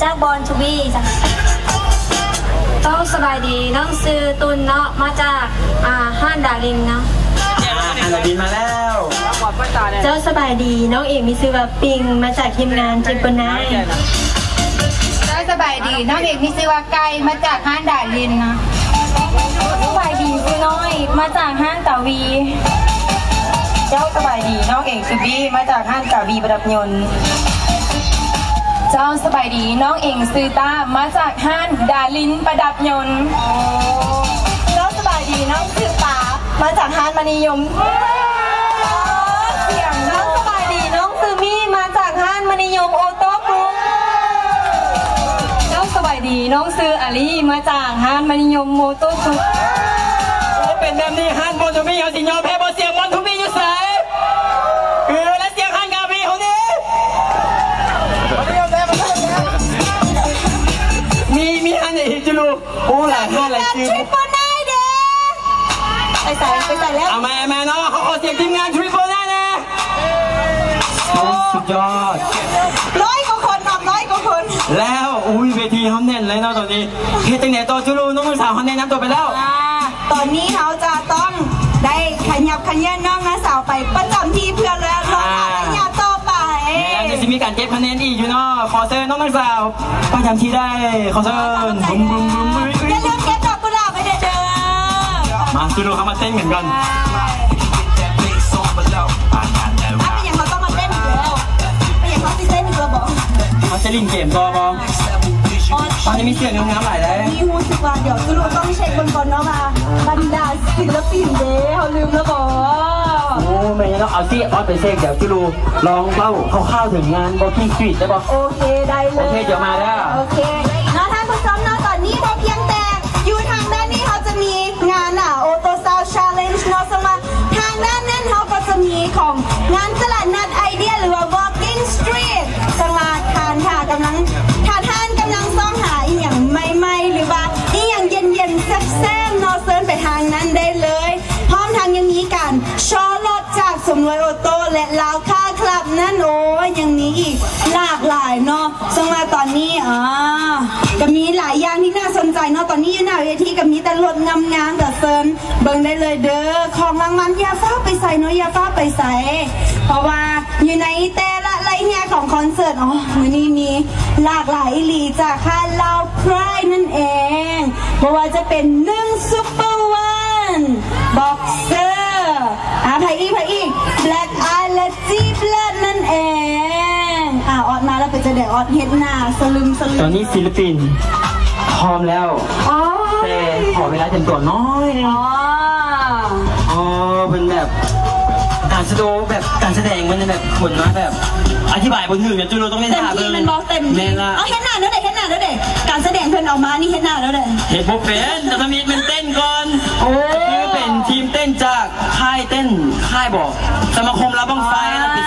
ຈາກ Born to Be ເຈົ້າ. ເຈົ້າສະບາຍດີ ນ້ອງຊື່ຕຸນເນາະ ມາຈາກ ອ່າ ຮ້ານດາລິນເນາະ. ອ່າ ຮ້ານດາລິນມາແລ້ວ. ເຈົ້າສະບາຍດີ ນ້ອງເອງມີຊື່ວ່າປິງ ມາຈາກທີມງານ Triple Nine. ເຈົ້າສະບາຍດີ ນ້ອງເອງມີຊື່ວ່າໄກ່ ມາຈາກຮ້ານດາລິນເນາະ. ສະບາຍດີ ຊື່ນ້ອງເອງ ມາຈາກຮ້ານຕາວີ. ເຈົ້າສະບາຍດີ ນ້ອງເອງຊື່ບີ ມາຈາກຮ້ານຕາວີປະດັບຍົນ. ເຈົ້າສະບາຍດີ ນ້ອງເອງຊື່ຕ້າ ມາຈາກຮ້ານດາລິນປະດັບຍົນ. ເຈົ້າສະບາຍດີ ນ້ອງຊື່ປາ ມາຈາກຮ້ານມະນີຍົມ. ເຈົ້າສະບາຍດີ ນ້ອງຊື່ມີ ມາຈາກຮ້ານມະນີຍົມໂອໂຕ້ກຣຸບ. ເຈົ້າສະບາຍດີ ນ້ອງຊື່ອາລີ ມາຈາກຮ້ານມະນີຍົມໂອໂຕ້ກຣຸບ. ໂອ້ ເປັນແບບນີ້ ຮ້ານ Born to Be ເຮົາຊິຍອມແພ້ບໍ່? ສຽງ Born to Be ຢູ່ໃສ? ເອີ ແລະ ສຽງຮ້ານກາເຟເຮົານີ້ ມີ ມີຮ້ານໃດອີກ ຈຸລູ? ໂອ້ ຫຼາຍຮ້ານຫຼາຍຊື່. Triple Nine ເດ້ ໄປໃສ ໄປໃສແລ້ວ? ເອົາໃໝ່ ເອົາໃໝ່ເນາະ ເຮົາຂໍສຽງທີມງານ Triple Nine ແດ່. ໂອ້ ສຸດຍອດ ຮ້ອຍກວ່າຄົນເນາະ ຮ້ອຍກວ່າຄົນ. ແລ້ວ ອຸ້ຍ ເວທີເຮົາແໜ້ນເລີຍເນາະຕອນນີ້. ເຮັດຈັ່ງໃດຕໍ່ ຈຸລູ? ນ້ອງສາວເຮົາແນະນຳຕົວໄປແລ້ວ. ອ່າ ຕອນນີ້ເຮົາຈະຕ້ອງໄດ້ຂະຫຍັບຂະເຫຍື່ອນນ້ອງນາງສາວໄປປະຈຳທີ່ເພື່ອລອ ອ່າ ໄລຍະຕໍ່ໄປ. ແມ່ນ ຈະຊິມີການເກັບຄະແນນອີກຢູ່ເນາະ. ຂໍເຊີນນ້ອງນາງສາວປະຈຳທີ່ໄດ້. ຂໍເຊີນ. ບຸ້ມ ບຸ້ມ ບຸ້ມ ບຸ້ມ. ຢ່າລືມເກັບດອກກຸຫຼາບໄວ້ເດີ. ມາ ຈຸລູ ເຮົາມາເຕັ້ນກັນກ່ອນ. ເປັນຫຍັງເຮົາຕ້ອງມາເຕັ້ນອີກແລ້ວ? ເປັນຫຍັງເຮົາຊິເຕັ້ນອີກແລ້ວບໍ? ເຮົາຈະຫຼິ້ນເກມຕໍ່ບໍ? ມັນຈະມີເສື້ອງາມໆຫຼາຍເດ້. ນີ້ຮູ້ສຶກວ່າດຽວຈຸລູຕ້ອງເຊັກເບິ່ງກ່ອນເນາະວ່າບັນດາສິນລະປິນເດ້ ເຮົາລືມແລ້ວບໍ? ໂອ້ ແມ່ນເນາະ. ເອົາຊິ ອອດໄປເຊັກ ດຽວຈຸລູລອງເວົ້າຄ່າວໆເຖິງງານ Walking Street ໄດ້ບໍ່? ໂອເຄ ໄດ້ເລີຍ. ໂອເຄ ດຽວມາເດີ. ໂອເຄເນາະ ທ່ານຜູ້ຊົມເນາະ ຕອນນີ້ບໍ່ພຽງແຕ່ຢູ່ທາງດ້ານນີ້ ເຮົາຈະມີງານ ອ່າ Auto Sound Challenge ເນາະ ເຊິ່ງວ່າ ທາງດ້ານນັ້ນເຮົາກໍຈະມີຂອງງານຕະຫຼາດນັດໄອເດຍ ຫຼືວ່າ Walking Street ເຊິ່ງວ່າທ່ານຖ້າກຳລັງ ຖ້າທ່ານກຳລັງຊອກຫາອີ່ຫຍັງໃໝ່ໆ ຫຼືວ່າອີ່ຫຍັງເຢັນໆແຊບໆເນາະ ເຊີນໄປທາງນັ້ນໄດ້ເລີຍ. ພ້ອມທັງຍັງມີການໂຊລົດຈາກສົມລວຍໂອໂຕ້ ແລະ ລາວຄ້າຄລັບນັ້ນ ໂອ້ຍ ຍັງມີອີກຫຼາກຫຼາຍເນາະ. ເຊິ່ງວ່າຕອນນີ້ ອ່າ ກໍມີຫຼາຍຢ່າງທີ່ໜ້າສົນໃຈເນາະ. ຕອນນີ້ຢູ່ໜ້າເວທີກໍມີແຕ່ລົດງາມໆ ກໍເຊີນເບິ່ງໄດ້ເລີຍເດີ. ຂອງລາງວັນຢ່າຟ້າວໄປໃສເນາະ ຢ່າຟ້າວໄປໃສ ເພາະວ່າຢູ່ໃນແຕ່ລະໄລຍະຂອງຄອນເສີດ ອໍ ມື້ນີ້ມີຫຼາກຫຼາຍອີ່ຫຼີ ຈາກຄ້າຍ Loud Pride ນັ້ນເອງ. ບໍ່ວ່າຈະເປັນ ໜຶ່ງ Super One Boxer ອ່າ ໃຜອີກ ໃຜອີກ Black Eye ແລະ G Blood ນັ້ນເອງ. ອ່າ ອອດມາແລ້ວເປັນຈັ່ງໃດ? ອອດເຮັດໜ້າສະລຶມສະເຫຼືອນ. ຕອນນີ້ສິນລະປິນພ້ອມແລ້ວ ອໍ ແຕ່ຂໍເວລາຕຽມຕົວໜ້ອຍໜຶ່ງ. ອໍ ອໍ ເພິ່ນແບບ ການສະໂດ ແບບການສະແດງມັນແບບ ຄົນມາແບບ ອະທິບາຍບໍ່ຖືກນະ ຈຸໂລຕ້ອງໄດ້ຖ້າເບິ່ງ. ເຕັມທີ່ແມ່ນບໍ່? ເຕັມທີ່. ແມ່ນລະ. ເອົາ ເຮັດໜ້າແນວໃດ? ເຮັດໜ້າແນວໃດ? ການສະແດງເພິ່ນອອກມານີ້ເຮັດໜ້າແນວໃດ? ເຮັດບໍ່ເປັນ ແຕ່ທຳອິດແມ່ນເຕັ້ນກ່ອນ. ໂອ້ ຄືເປັນທີມເຕັ້ນຈາກ ຄ້າຍເຕັ້ນ ຄ້າຍບໍ ສະມາຄົມລາວບັ້ງໄຟ ອ່າ ລະເປັນສະ